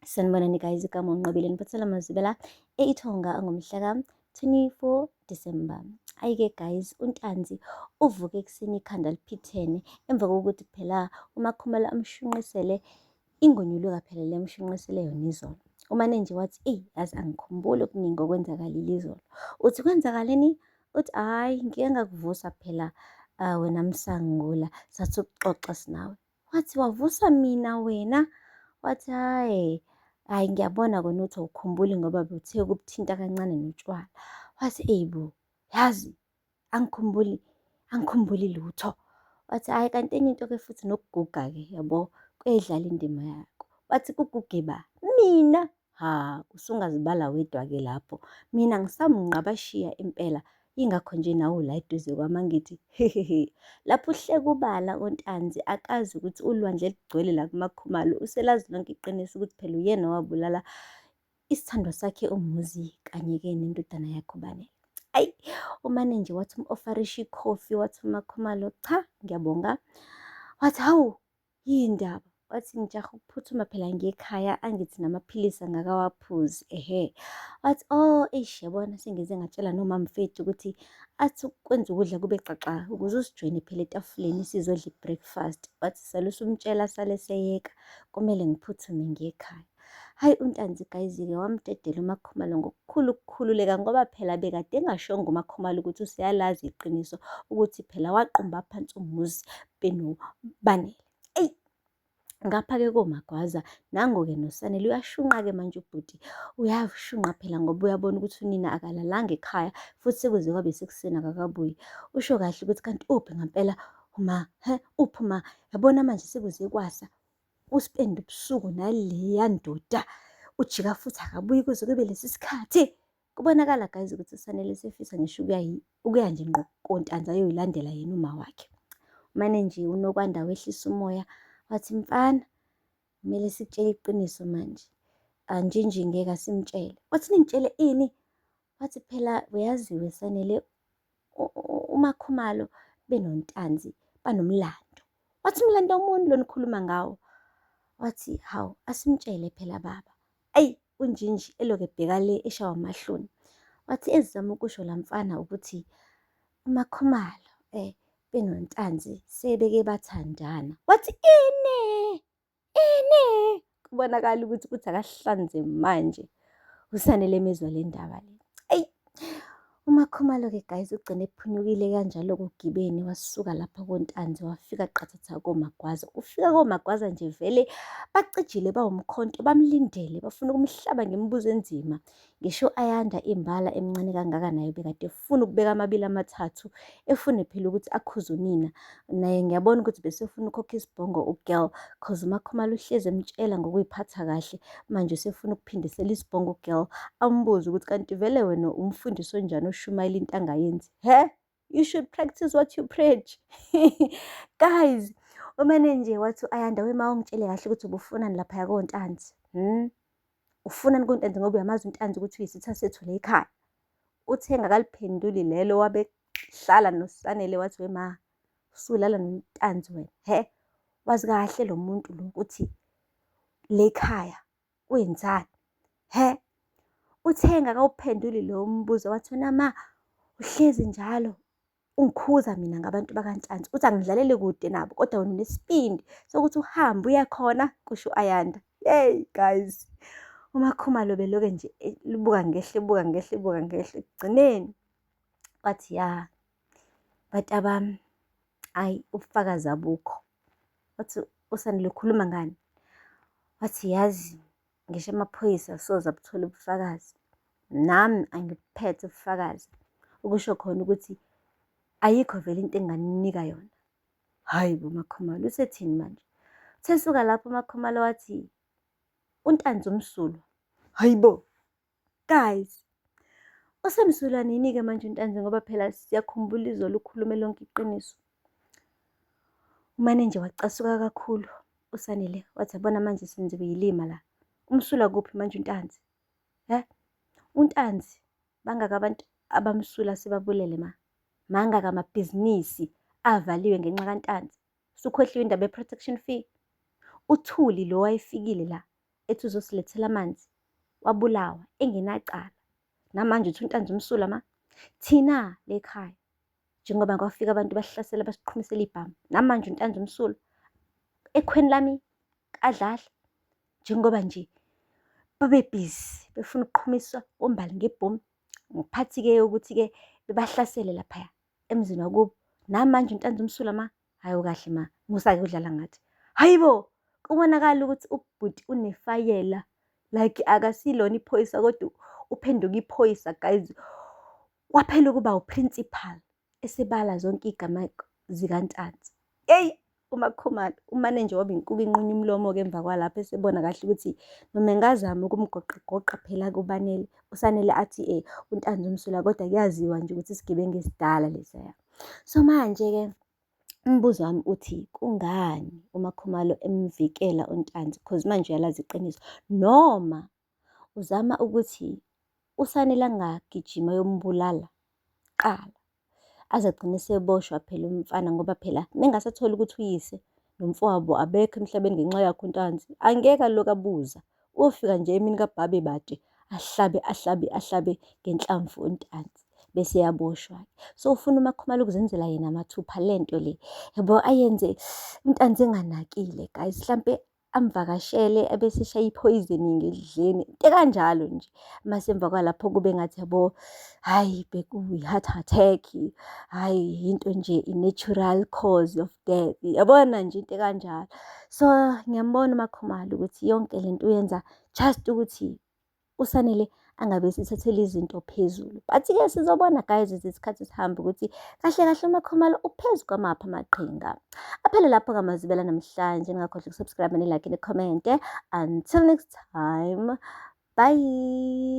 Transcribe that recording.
Sanibonani guys, igama uNqobile niphathela amazwibela e-Ithonga ngomhla ka-24 December. Ayi-ke guys, uNtanzi uvuke ekuseni ikhanda liphithene emva kokuthi phela uMakhumalo amshunqisele ingonyuluka phela le amshunqisele yona izolo. Umane nje wathi, eyi yazi angikhumbuli okuningi okwenzakalile izolo. Uthi kwenzakaleni? Uthi hhayi ngike ngakuvusa phela wena Msangula sathi ukuxoxa sinawe. Wathi wavusa mina wena? Wathi hhayi, hhayi ngiyabona kona ukuthi awukhumbuli ngoba buthe ukubuthinta kancane notshwala. Wathi eyi bo, yazi angikhumbuli, angikhumbuli lutho. Wathi hhayi kanti enye into-ke futhi nokuguga-ke yabo kuyayidlala indima yako. Wathi kuguge ba? Mina? Ha, usungazibala wedwa-ke lapho. Mina ngisamngqabashiya impela, yingakho nje nawe ula eduze kwami angithi hehehe. Lapho uhleka ubala uNtanzi akazi ukuthi ulwandle lugcwele la kuMakhumalo, uselazi lonke iqiniso ukuthi phela uyena owabulala isithandwa sakhe uMuzi kanye-ke nendodana yakhe uBanele. Ayi, umane nje wathi um-ofarisha ikhofi, wathi uMakhumalo, cha ngiyabonga. Wathi hawu Yini ndaba? Wathi ngijaha ukuphuthuma phela ngiye ekhaya angithi namaphilisi angakawaphuzi ehe. Wathi oh eish yabona sengize ngatshela nomamfethu ukuthi athi ukwenza ukudla kube xaxa ukuze usijoyine phela etafuleni sizodla i-breakfast. Wathi sale usumtshela sale seyeka kumele ngiphuthume ngiye ekhaya. Hhayi uNtanzi guys-ke wamdedela uMakhumalo ngokukhulu ukukhululeka ngoba phela bekade engashongo uMakhumalo ukuthi useyalazi iqiniso ukuthi phela waqumba phansi umuzi benoBanele. Eyi ngapha-ke koMagwaza nango-ke noSanele uyashunqa-ke manje ubhuti uyashunqa phela ngoba uyabona ukuthi unina akalalanga ekhaya futhi sekuze kwabe sekuseni akakabuyi. Usho kahle ukuthi kanti uphi ngampela uma he uphi uma yabona manje sekuze kwasa uspende ubusuku naleya ndoda ujika futhi akabuyi kuze kube lesi sikhathi. Kubonakala guys ukuthi uSanele sefisa ngisho ukuya ukuya nje ngqo koNtanzi ayoyilandela yena uma wakhe. Umane nje uNokwanda wehlisa umoya wathi mfana kumele sikutshele iqiniso manje. Anjinji ngeke asimtshele. Wathi ningitshele ini? Wathi phela uyaziwe Sanele uMakhumalo benoNtanzi banomlando. Wathi umlando omuntu lo nikhuluma ngawo. Wathi hawu asimtshele phela baba. Ayi uNjinji elokhu ebheka le eshawa amahloni. Wathi ezama ukusho la mfana ukuthi uMakhumalo benoNtanzi sebeke bathandana. Wathi ini? Ini? Kubonakala ukuthi kuthi akahlanze manje. USanele emezwa le ndaba le. Ayi uMakhumalo-ke guys ugcine ephunyukile kanjalo kugibeni wasuka lapha koNtanzi wafika qathatha koMagwaza. Ufika koMagwaza nje vele bacijile bawumkhonto bamlindele bafuna ukumhlaba ngemibuzo enzima. Ngisho u-Ayanda imbala emncane kangaka naye ubekade efuna ukubeka amabili amathathu efune phela ukuthi akhuze unina. Naye ngiyabona ukuthi besefuna ukukhokha isibhongo u-girl cause uMakhumalo uhlezi emtshela ngokuyiphatha kahle manje usefuna ukuphindisela isibhongo u-girl ambuze ukuthi kanti vele wena umfundisi onjani oshumayela into angayenzi. He? You should practice what you preach. Guys, umane nje wathi u-Ayanda wema ungitshele kahle ukuthi ubufunani laphaya koNtanzi. Hmm? Ufunani kuNtanzi ngoba uyamazi uNtanzi ukuthi uyisitha sethu la ekhaya. Uthe engakaliphenduli lelo wabe hlala noSanele wathi wema usulala noNtanzi wena. He, wazi kahle lo muntu lo ukuthi le ekhaya wenzani. He, uthe engakawuphenduli lowo mbuzo wathi wena ma uhlezi njalo ungikhuza mina ngabantu bakaNtanzi uthi angidlalele kude nabo kodwa wena unesibindi sokuthi uhambe uye khona kusho u-Ayanda. Yey guys, uMakhumalo beloke nje libuka ngehla ebuka ngehla ebuka ngehla ekugcineni wathi ya bantabami ayi ubufakazi abukho. Wathi uSandile ukhuluma ngani? Wathi yazi ngisho amaphoyisa soze abuthole ubufakazi. Nami angibuphethe ubufakazi. Ukusho khona ukuthi ayikho vele into enginganinika yona. Hhayi bo MaKhumalo, usethini manje? Uthe esuka lapho uMaKhumalo wathi uNtanzi umsulwa. Hhayi bo, guys, usemsulwa nini-ke manje uNtanzi ngoba phela siyakhumbula izolo ukhulume lonke iqiniso. Umane nje wacasuka kakhulu uSanele wathi yabona manje senziwe yilima la. Umsulwa kuphi manje uNtanzi? He? UNtanzi bangaka abantu abamsulwa sebabulele ma? Mangaka amabhizinisi avaliwe ngenxa kaNtanzi? Usukhohliwe indaba ye-protection fee? UThuli lo wayefikile la. ethi uzosilethela amanzi, wabulawa engenacala. Namanje uthi uNtanzi umsulwa ma. Thina le ekhaya njengoba kwafika abantu basihlasela basiqhumisela ibhamu, namanje uNtanzi umsulwa. Ekhweni lami kaDladla njengoba nje babebhizi befuna ukuqhumisa oMbali ngebhomu, ngiphathi-ke ukuthi-ke bebahlasele laphaya emzini wakubo. Namanje uNtanzi umsulwa ma. Hhayi ukahle ma, musa-ke ukudlala ngathi. Hhayi bo, kubonakala ukuthi ubhuti unefayela like akasilona iphoyisa kodwa uphenduka iphoyisa guys. Waphela ukuba u-principal esebala zonke iy'gama zikaNtanzi. Eyi uMakhumalo umane nje waba inkuku inqunywa umlomo-ke emva kwalapho esebona kahle ukuthi noma engazama ukumgoqagoqa phela kuBanele, uSanele athi uNtanzi umsulwa kodwa kuyaziwa nje ukuthi isigebengu esidala lesaya. So manje-ke umbuzo wami uthi kungani uMakhumalo emvikela uNtanzi cause manje uyalazi iqiniso, noma uzama ukuthi uSanele angagijima ayombulala kuqala aze agcine eseboshwa phela umfana ngoba phela mengasatholi ukuthi uyise nomfowabo abekho emhlabeni ngenxa yakhe uNtanzi, angeke alokhu abuza. Uyofika nje emini kaBhabe bade ahlabe ahlabe ahlabe ngenhlamvu uNtanzi bese eyaboshwa-ke. So ufuna uMakhumalo ukuzenzela yena mathupha lento le, yabo ayenze uNtanzi enganakile guys, hlampe amvakashele ebese eshaya i-poisoning ekudleni, into ekanjalo nje. Mase emva kwalapho kube ngathi yabo, hhayi bekuyi-heart attack, hhayi into nje i-natural cause of death, yabona nje into ekanjalo. So ngiyambona uMakhumalo ukuthi yonke lento uyenza just ukuthi uSanele angabe esithathela izinto phezulu. But-ke sizobona guys isikhathi sihamba ukuthi kahle kahle uMakhumalo uphezu kwamaphi amaqhinga. Aphele lapho-ke amazibela namhlanje, ningakhohlwa uku-subscribe, ni-like, ni-comment. Until next time, bye.